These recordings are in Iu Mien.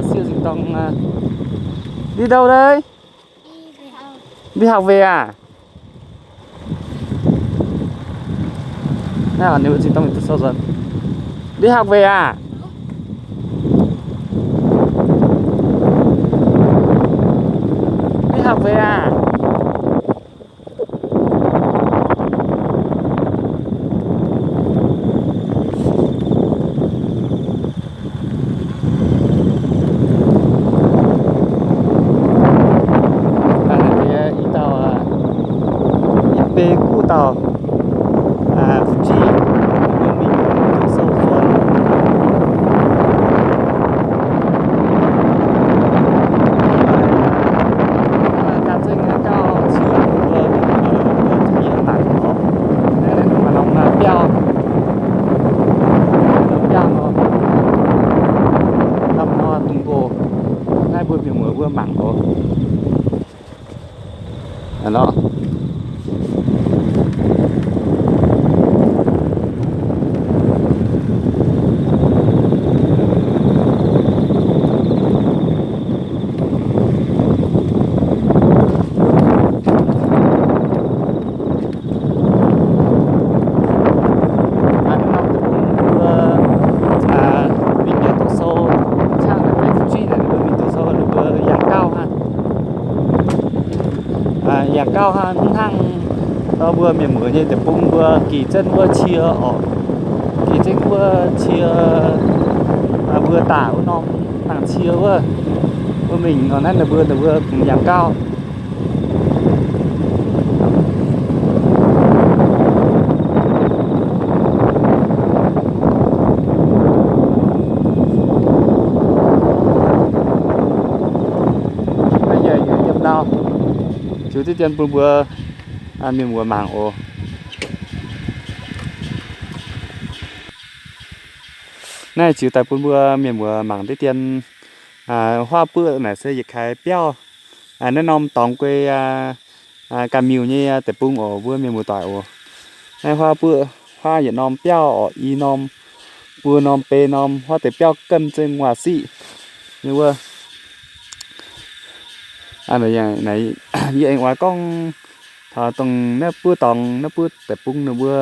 Siêu Dinh Dong, đi đâu đấy? Đi học về à? Đi học về à? Đi học về à? Ih dauh, ih beiv kuv dauh, Fuji, mbuo mingh sou zuonx. Ganh zengv gauh cie mbuo, mbuo mangc oc. Naaiv norm biauv, biauv nor, norm nor dungx nqox. Naaiv mbuo mienh muoz mbuo mangc oc. Mbuo mingh mbiauz doqc sou, ciangv naaiv deix fu'jueiv naaic, ninh mbuo mingh doqc sou, ninh mbuo yangh gauh hnangv. Yangh gauh hnangv, mv hnangv mbuo mienh muoz nyei deic-bung mbuo gih zengv wuov cie oc. Gih zengv wuov cie, mbuo daaih wuov norm nangh cie wuov, mbuo mingh nor naaiv ninh mbuo, ninh mbuo kungx yangh gauh. Yiem ndau ziux diqv dien bun mbuo mienh muoz mangc oc. Naaiv ziux daaih bun mbuo mienh muoz mangc diqv dien. Huaav buoqv naaic se yietc kaaix biauv. Naaiv norm dorngx guei ganh miuc nyei deic-bung oc, mbuo mienh muoz-doic oc. Naaiv huaav buoqv, huaav yietc norm biauv oc, i norm, buo norm, beiv norm, huaav deix biauv ganh zengv waac siqv nyei wuov. Yie aengx oix gorngv taux dongh naaiv buov dorngx, naaiv buov deic-bung ninh mbuo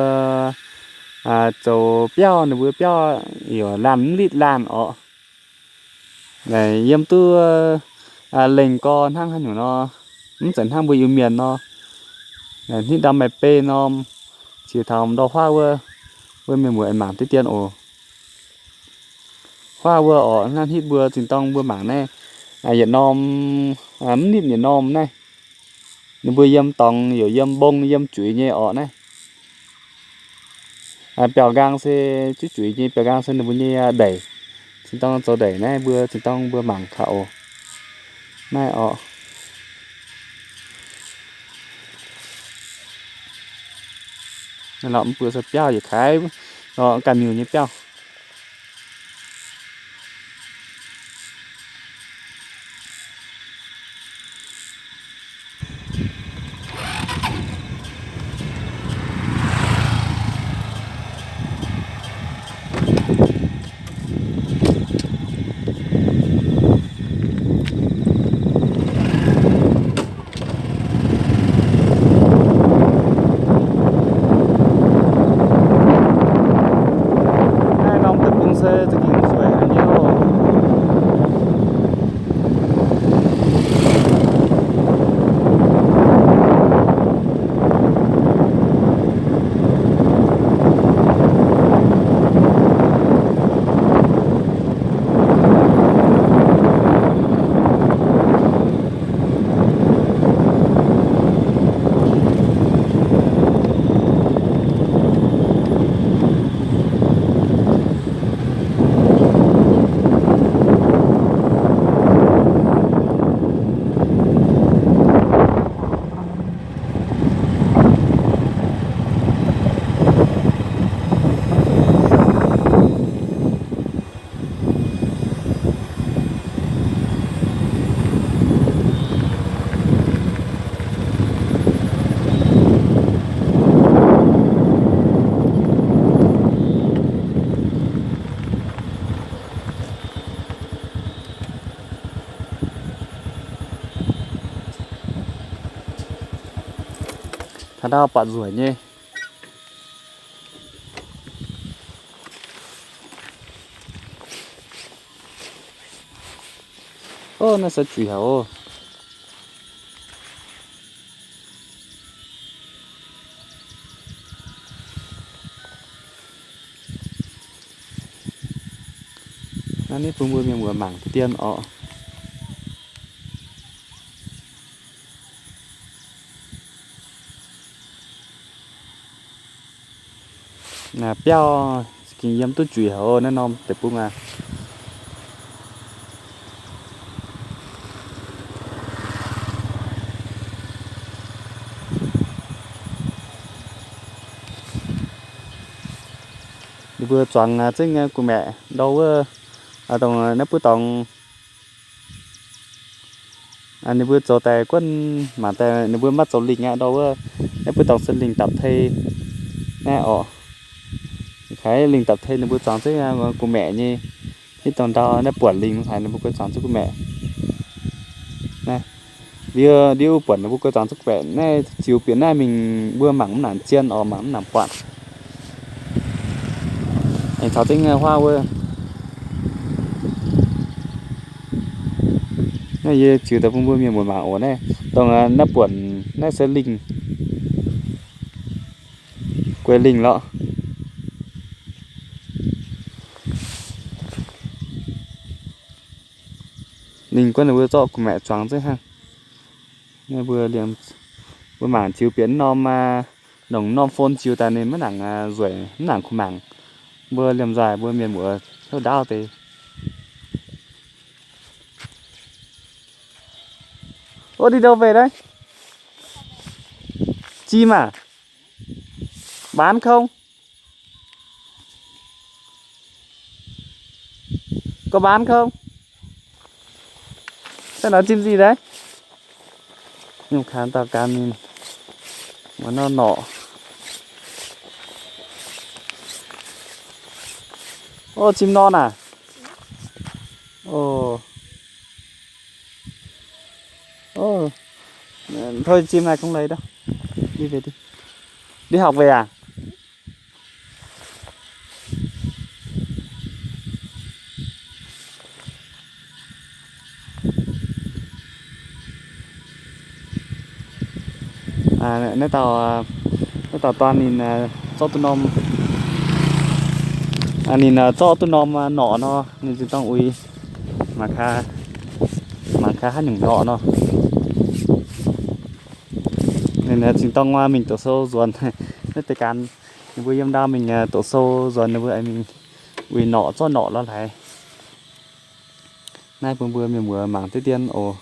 zoux biauv, ninh mbuo biauv yaac laanh mv litv laanh oc. Naaic yiem duqv lengh gorx hnangv haaix nyungc nor, mv zeiz hnangv mbuo Iu-Mienh nor, hnitv ndau maaih beiv norm. Ziux taux ndau huaav wuov, mbuo mienh muoz aengx mangc diqv dien oc. Huaav wuov oc, hnangv hnitv mbuo zinh dorng mbuo mangc naaiv, yietc norm, mv nitv yietc norm naaiv. Ninh mbuo yiem dorngx yaac yiem mbong yiem zuiz nyei orqc naaiv. Biauv-nqaang se zuiz zuiz nyei, biauv-nqaang se ninh mbuo nyei ndeic. Zinh dorng zoux ndeic naaiv mbuo zinh dorng mbuo mangc kaux oc. Naaiv orqc, mbuo se biauv yietc kaaix nor ganh miuc nyei biauv. Naaiv norm deic-bung se za'gengh nzueic haic nyei oc. Ndau buatc nzueic nyei. Ov, naaiv se juic haic oc. Naaiv ninh bun mbuo mienh muoz mangc deix dien oc. Naaiv biauv za'gengh yiem duqv juic haic oc, naaiv norm deic-bung aqv. Ninh mbuo zuangx zengv gu'maeqc ndau wuov, dongh naaiv buov dorngx. Ninh mbuo zoux daaih guonv mangc daaih ninh mbuo maiv zoux lingh aqv, ndau wuov naaiv buov dorngx se lingh dapc tei naaiv oc. Kaaix lingh dapc tei ninh mbuo zuangx zengv gu'maeqc nyei. Hitv dongh ndau naaiv buonc lingh haic ninh mbuo guei zuangx zengv gu'maeqc. Naaiv ndiev, ndiev wuov buonc ninh mbuo guei zuangx zengv gu'maeqc. Naaiv ziux bieqc naaiv mingh mbuo mangc mv nangc zien oc, mangc mv nangc buatc. Aengx caux zengv huaav wuov. Naaiv yie ziux daaih bun mbuo mienh muoz mangc oc. Naaiv dongh naaiv buonc naaiv se lingh, guei lingh lorqc. Lingh guonv ninh mbuo zorqv gu'maeqc zuangx zengv hnangv. Mbuo liemh, mbuo mangc ziux bieqc norm, longc norm phone ziux daaih ninh maiv nangc nzueic, mv nangc kuh mangc. Mbuo liemh nzaaih mbuo mienh muoz hnyouv ndaauv deix. Ov, đi đâu về đấy? Chim à? Bán không? Có bán không? Thế nói chim gì đấy? Nhung khan tau gan ninh mbuo nor norqc. Ô, chim non à? Ô. Ô. Thôi chim này không lấy đâu. Đi về đi. Đi học về à? Naaiv dauh, naaiv dauh dorn ninh zorqv duqv norm, ninh zorqv duqv norm norqc nor, ninh zinh dorng uix mangc gaax, mangc gaax haaix nyungc norqc nor. Ninh zinh dorng mingh doqc sou nzuonx naaiv deix ganh, ninh mbuo yiem ndau mingh doqc sou nzuonx, ninh mbuo mingh uix norqc, zorqv norqc lorz hlaaix. Naaiv bun mbuo mienh muoz mangc deix dien oc.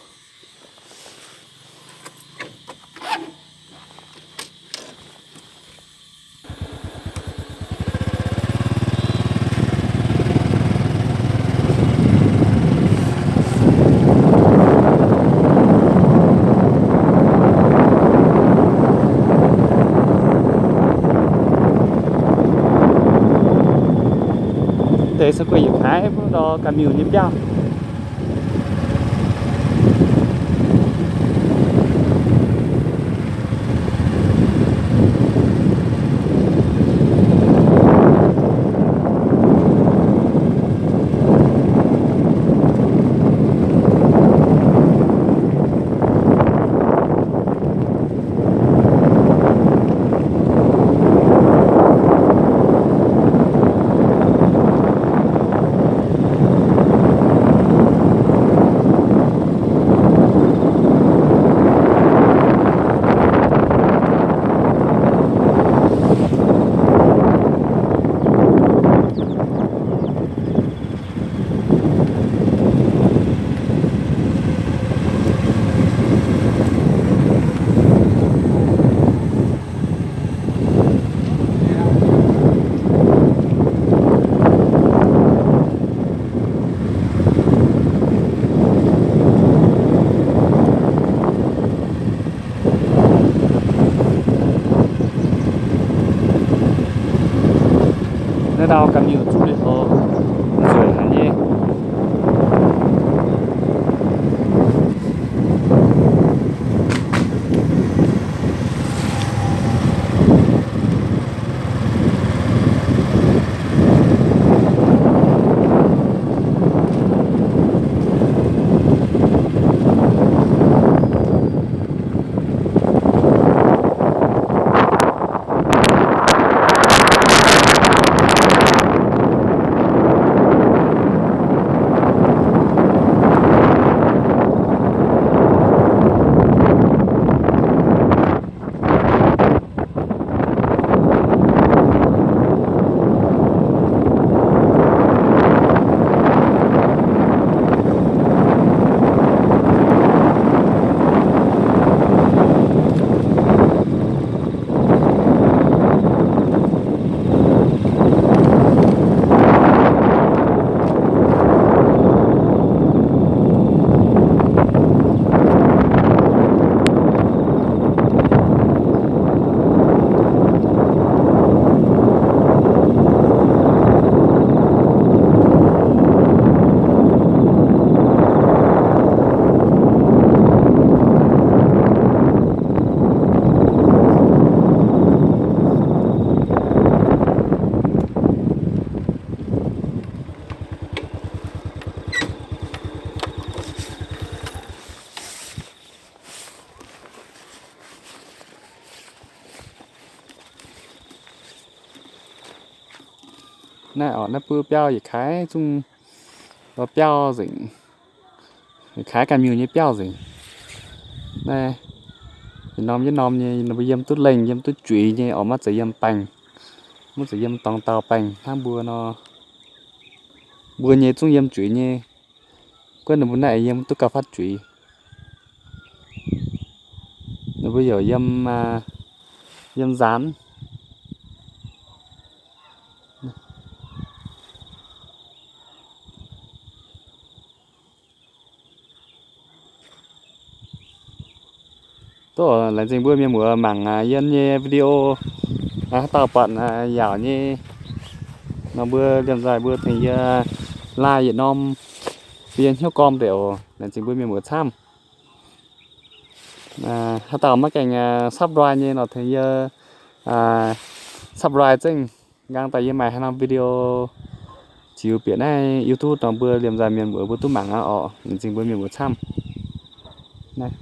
Deix se guei yietc kaaix mbuo ndau ga'miuh nyei biauv. Naaiv ndau ga'miuh zuqc liuz oc, nzueic haic nyei. Naaiv orqc, naaiv buo biauv yietc kaaix zungv biauv nzengc, yietc kaaix ganh miuh nyei biauv nzengc. Naaiv yietc norm yietc norm nyei, ninh mbuo yiem duqv lengh, yiem duqv juiz nyei orqc, maiv zeiz yiem baengh, maiv zeiz yiem dorngx dauh baengh hnangv mbuo nor. Mbuo nyei zungv yiem juiz nyei. Guov ninh mbuo naaiv yiem duqv gauh fatv juiz. Ninh mbuo youc yiem, yiem nzaanx. Duqv laengz zingh mbuo mienh muoz mangc yie nyei video. Haaix dauh buatc yaauc nyei nor, mbuo liemh nzaaih mbuo tengx yie like yietc norm, bun yie hnyouv gorm deix oc. Laengz zingh mbuo mienh muoz camv. Haaix dauh maiv gaengh subscribe nyei nor, tengx yie subscribe zengv. Nqaang daaih yie maaih haaix norm video ziux bieqc naaiv YouTube nor, mbuo liemh nzaaih mienh muoz mbuo duqv mangc aqv orqc. Laengz zingh mbuo mienh muoz camv. Naaiv